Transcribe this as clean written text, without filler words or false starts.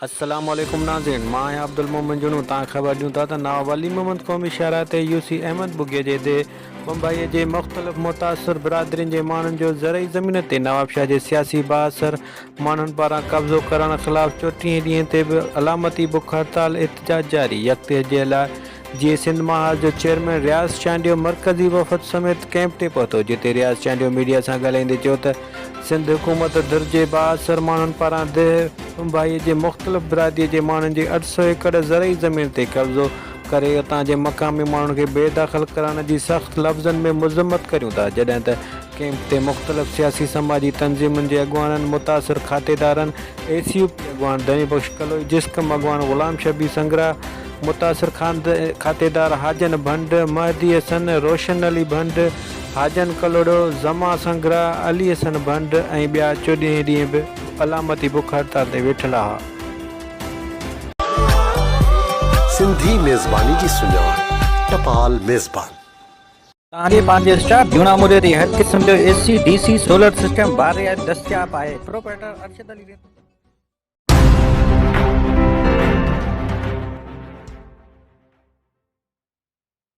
السلام عليڪم ناظرين مان آهيان عبدالمومن جنو تان خبر ڏيون ٿا ته نواب ولي محمد قومي شاهراهه تي يو سي احمد ٻگهي جي ديهه بمبائي جي مختلف متاثر برادرين جي ماڻهن جو زرعي زمين تي نوابشاهه جي سياسي بااثر ماڻهن پاران قبضو ڪرڻ خلاف چوٽيهين ڏينهن تي به علامتي بک هڙتال احتجاج جاري يڪتهجي لاء جيئي سنڌ محاذ جو چيئرمين رياض چانڊيو مرڪزي وفد سميت ڪئمپ تي پهتو جتي رياض چانڊيو ميڊيا سان ڳالهائيندي چيو ته سنڌ حڪومت ڌر جي بااثر ماڻهن پاران ديهه ڀائي جي مختلف برادي جي ماڻهن جي 800 ايڪڙ زرعي زمين تي قبضو ڪري اتان جي مقامي ماڻهن کي بي دخل ڪرڻ جي سخت لفظن ۾ مذمت ڪريون ٿا جڏهن ته ڪئمپ تي مختلف سياسي سماجي تنظيمن جي اڳواڻن متاثر کاتيدارن اي سي يو پي اڳواڻ ڌڻي بخش ڪلوئي، جسقم اڳواڻ غلام شبير سنگرا، متاثر کاتيدار حاجن ڀنڊ، مهدي حسن، روشن علي ڀنڊ، حاجن ڪلهوڙو، زمان سنگرا، علي حسن ڀنڊ ۽ ٻيا چوڏهين ڏينهن به علامتي بک هڙتال تي ويٺل ها. سنڌي ميزباني جي سڃاڻ ٽپال ميزبان. توهان جي پنهنجي اسٽاف جهونا موري تي هر قسم جو A C, D C, solar system باري دستياب آهي. پروپرائيٽر ارشد علي ريتو.